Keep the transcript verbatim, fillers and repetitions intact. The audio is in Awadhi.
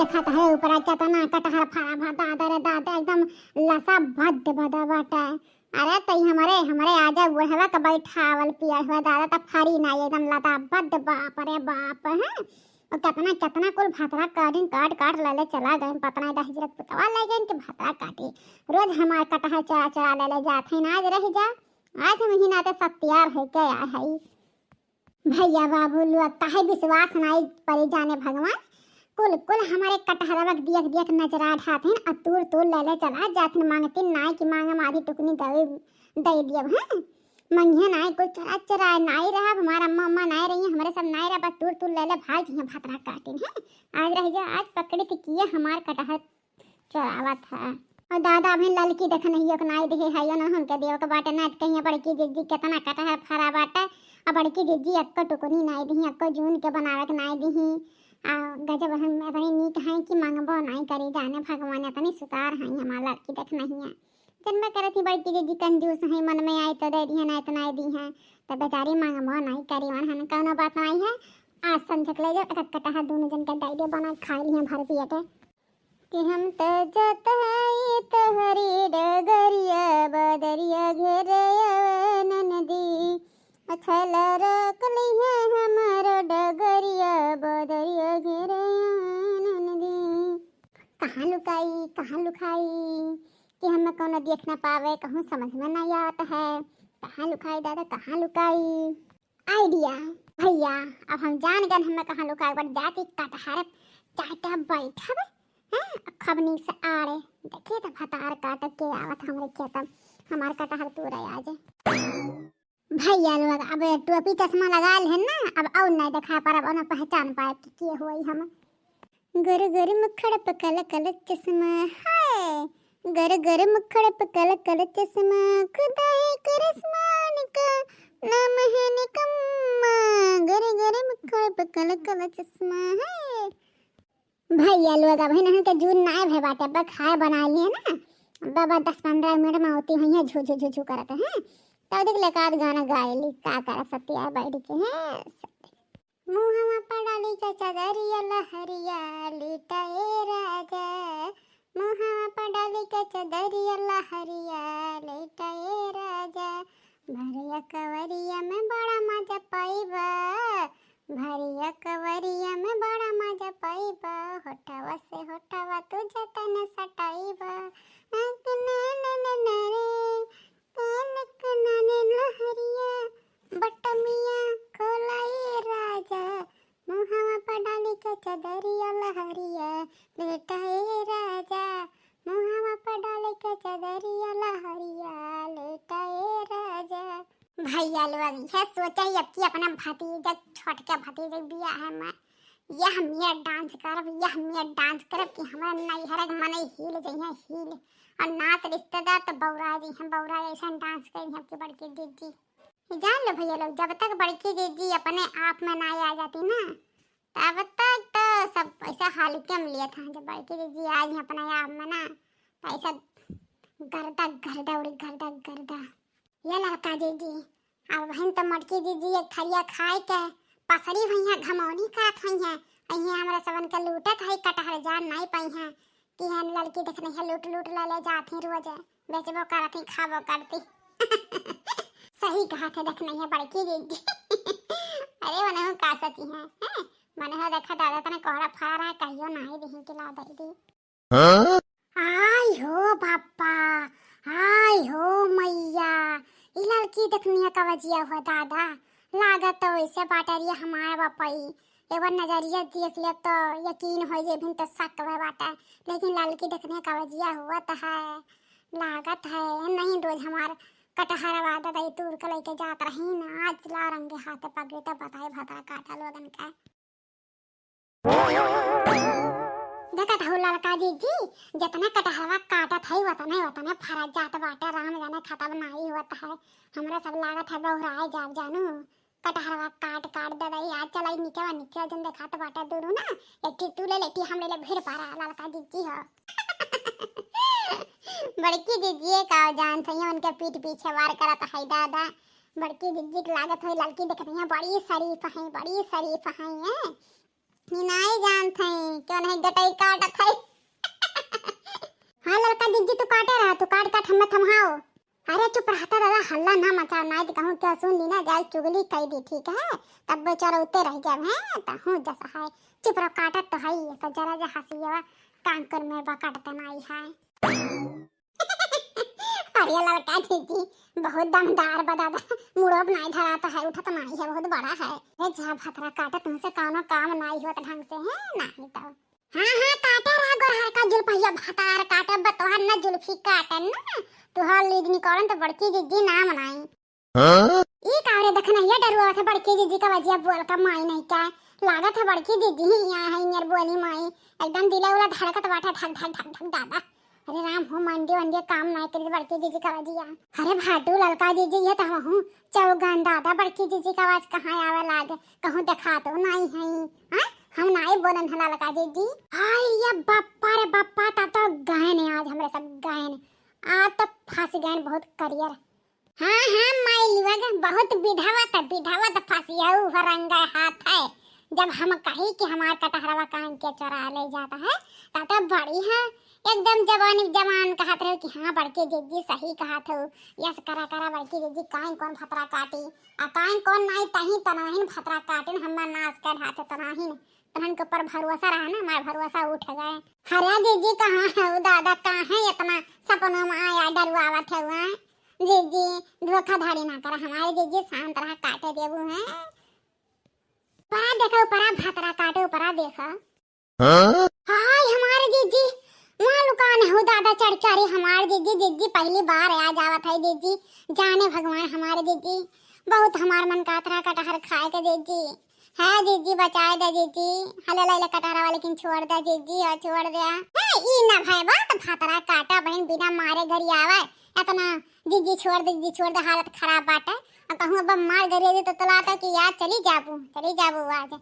देखत है ऊपरा केतना कटहर फरा बा, दादा रे दादा, एकदम लसा भद्द बदा बाटे। अरे तई हमरे, हमरे आजा बुढ़वा के बैठावल पियर हुआ दादा, त फरी ना, एकदम लदा बद बाप रे बाप, हैं? और केतना, केतना कुल भतरा काटिन, काट, काट ले ले चला गए, पतना दस हजरत पुतवा ले गए इनके भतरा काटे। रोज हमार कटहर चोरा, चोरा ले ले जात है, आज रह जा, आज हम ही नाते सत्यार है के आए है। भैया बाबू लोग काहे विश्वास नाई परे जाने भगवान, कुल, कुल हमारे कटहरवा के दियक, दियक नजरा ढाथिन, आ तूर, तूर ले ले चला जाथिन, मांगतिन नाई कि मांगम आधी टुकनी दे, दे दियब, हैं? मंगिया नाई कुल चोरा, चोरा नाई रहब, हमार अम्मा, अम्मा नाई रही, हमरे सब नाई रहब, बस तूर, तूर ले ले भाग जइहें भतरा काटिन, हैं? आज रह जा, आज पकड़ी थी किए हमार कटहर चोरावत है। और दादा अभी ललकी देख नहीं, एक नाई दिही है, यो ना हमके देव के बाटे, ना कहिए बड़की जिज्जी केतना कटहर फरा बाटे, आ बड़की जिज्जी अक्को टुकनी नाई दिही, अक्को जून के बनावे के नाई दिही। आ गजब हम अपनी नीक हैं कि मांगबो नाई करी, जाने भगवान इतनी सुतार हैं हमार ललकी देख नहीं है। जनबे करत ही बड़की जिज्जी कंजूस हैं, मन में आई तो दे दिहे, नाई तो नाई दिहे, तब बेचारी मांगबो नाई करी, वनहन कौनो बात नाई है। आज संझक ले जाओ, एक कटहर दोनों जन के दे दे, बना खा लिहे भर पेट। कि हम त जात हई तोहरी डगरिया, बदरिया घेरे आवे ननदी। अछल रोक लिहे हमरो डगरिया, बदरिया घेरे आवे ननदी। कहाँ लुकाई, कहाँ लुकाई कि हमें कौनो देख ना पावे, कहूँ समझ में नहीं आवत है। कहाँ लुकाई दादा, कहाँ लुकाई? आइडिया। भैया, अब हम जान गए हमें कहाँ लुकाए, बट जाके कटहर चाटे बैठब, हैं, खबनी से आड़े। देखिए तो भतार काट के आवत हमरे खेतम, हमार कटहर तूरे आज। भैया लोग, अब टोपी चश्मा लगा ले ना, अब और नहीं दिखा पर, अब ना पहचान पाए कि के होई हम। गर गर मुखड़ पे कल कल चश्मा है, गर गर मुखड़ पे कल कल चश्मा, खुदा है करिश्मा उनका, नाम है निकम्मा। गर गर मुखड़ पे कल कल चश्मा है। भैया लोग, अब है ना के जून नाय भे बाटे, अब खाए बना लिए ना, बाबा दस पन्द्रह मिनट में होती हुई है, झू झू झू झू करत हैं, तब देख ले का गाना गाए ली, का करब सत्या बैठ के हैं। मुहवा पर डाली के चदरिया लहरिया, लेटा ए राजा। मुहवा पर डाली के चदरिया लहरिया, लेटा ए राजा। भरिया कवरिया में बड़ा मजा पाइबा, भरिया कवरिया में बड़ा मजा पाइबा। होठवा से होठवा तू जतन सटाइबा। अंक ना ना ना ना रे, कान कनाने लहरिया, बटमिया खोला ए राजा, मुहवा पर डाली के चदरिया लहरिया, लेटा ए राजा, मुहवा पर डाली के चदरिया लहरिया, लेटा ए राजा। भैया लोग, यह सोचा ही अब की अपना भतीजा, छोटका भतीजा बियाह में, यह मिया डांस करब, यह मिया डांस करब कि हमारा नैहर के मनई हिल जइहें, हिल। और नात रिश्तेदार तो बौरा जइहें, बौरा जैसन डांस करी हमकी बड़की जिज्जी। जान लो भैया लोग, जब तक बड़की जिज्जी अपने आप में ना आ जाती ना, तब तक तो सब ऐसा हल्के में लिया था। जब बड़की जिज्जी आ गई अपने आप में ना, तो ऐसा गर्दा गर्दा उड़ी, गर्दा गर्दा। ये ललका जिज्जी, अब बहन तो मटकी जिज्जी एक थरिया खाए के पसरी हुई है, घमौनी करत हुई है। अइहें हमरा सबन के लूटत है कटहर, जान नहीं पाई है कि हम ललकी देखने है लूट लूट ले ले जात ही रोज, बेचबो करत ही, खाबो करती। सही कहा थे देखने है बड़की जिज्जी। अरे मने हो का सची है, हैं? मने हो देखा दादा तने कोहरा फरा रहा, कहियो नहीं दिही कि ला दे दी। हाँ? आय हो बापा, आय हो मैया, ई ललकी देखनिया का वजिया हो दादा, लागत तो वैसे बाटे रे हमार बापई, एक बार नजरिया देख ले तो यकीन हो जे, बिन तो शक में बाटे, लेकिन ललकी देखनिया का वजिया हुआ तो है, लागत है नहीं रोज हमार कटहरवा दादा ई तूर के लेके जात रही ना, आज ला रंगे हाथ पकड़े तो बताए भतरा काटा लोगन का। देखत हऊ ललका जिज्जी, जतना कटहरवा काटत हई, वतने, वतने फरत जात बाटे, राम जाने खतम नाई होत है। हमरा सब लागत है बौराए जाब जानू, कटहरवा काट, काट दे रही। आज चलाई नीचे, नीचे जन देखात बाटे दूरू ना, एक ठी तू ले ले, एक ठी हम ले ले, भीड़ पारा ललका जिज्जी हो। बड़की जिज्जी का जान सही, उनके पीठ पीछे वार करत है दादा। बड़की जिज्जी के लागत है ललकी देखनिया बड़ी शरीफ है, बड़ी शरीफ है, हैं? ई नाई जानत हई, क्यों नहीं गटई काटत है? हाँ ललका जिज्जी, तू काटे रहा, तू काट काट हमें थमहाओ। अरे चुप रहता दादा, हल्ला ना मचा, नाई तो कहूँ क्या सुन ली ना, जाए चुगली कह दी, ठीक है? तब बेचारा उत्ते रह जाए हैं, तो हूँ जैसा है। चुप रहो, काटत तो है ही, तो जरा जा हंसी कांकर में बकट तो नाई है। अरे ललका जिज्जी, बहुत दमदार बा दादा, मुड़ो नाई धराता है, उठत नाई है, बहुत बड़ा है। ए जा भतरा काटा, तुमसे कौनो काम नाई होत ढंग से है, नाई तो। हाँ, हाँ, काटे रहा गोरहर का जुल्फिया, भतार काटे बा तोहर ना जुल्फी काटन ना, तुहर लीज निकलन तो बड़की जिज्जी नाम नाई। हाँ? ई का रे, देखना ये डरुआ थे बड़की जिज्जी का वजिया बोल का माई नहीं क्या, लागत है बड़की जिज्जी ही यहाँ है नियर बोली माई, एकदम दिले उला धड़कत बाटे धक धक धक धक दादा। अरे राम हो, मंडी वंडी काम नाई करी बड़की जिज्जी का वजिया। अरे भाटू ललका जिज्जी, ये तो हम हूँ चौगन दादा, बड़की जिज्जी का आवाज कहाँ आवे लागे, कहूँ देखा तो नाई है। हाँ, हम नाई बोलन है ललका जिज्जी। हाय ये बप्पा रे बप्पा, तब तो गए ने आज हमरे सब गए ने, आज तो फंस गए बहुत करियर। हाँ, हाँ, माई लोग, बहुत विधवत, विधवत फंसियऊ हो रंगा हाथ है। जब हम कही कि हमार कटहरवा कान के चोरा ले जाता है, तब तो बड़ी है, एकदम जवानी जवान कहत रहे कि हाँ, बड़की जिज्जी सही कहत हो, यस करा करा बड़की जिज्जी, काइन कौन भतरा काटी, आ काइन कौन नाई, तही तनाहिन भतरा काटिन, हमार नाश कर हाथ तनाहिन। तनहन के ऊपर भरोसा रहा ना, हमार भरोसा उठ गए। अरे जिज्जी, कहाँ है वो दादा, काहे इतना सपनों में आया डरुआवत है हुआ? जिज्जी, धोखाधड़ी ना करा हमारे जिज्जी, शांत रहा, काटे देबू है। ऊपरा देखा, ऊपरा भतरा काटे, ऊपरा देखा। हाँ? हाय हमारे जिज्जी, वहाँ लुकान हो दादा चढ़ के, अरे हमारे जिज्जी, जिज्जी पहली बार आ जावत है जिज्जी, जाने भगवान हमारे जिज्जी, बहुत हमार मन कहत रहा कटहर खाए के जिज्जी। हाँ जिज्जी, बचाए दे जिज्जी। हले लैले कटहरा वाले किन छोड़ दे जिज्जी, और छोड़ दे। हे, ई ना भय बात, भतरा काटा बहिन बिना मारे घरी आवे। इतना जिज्जी छोड़ दे, जिज्जी छोड़ दे, हालत खराब बाटे। अब कहूँ अब मार घरी दे तो तलाता कि यार चली जाबू, चली जाबू आज।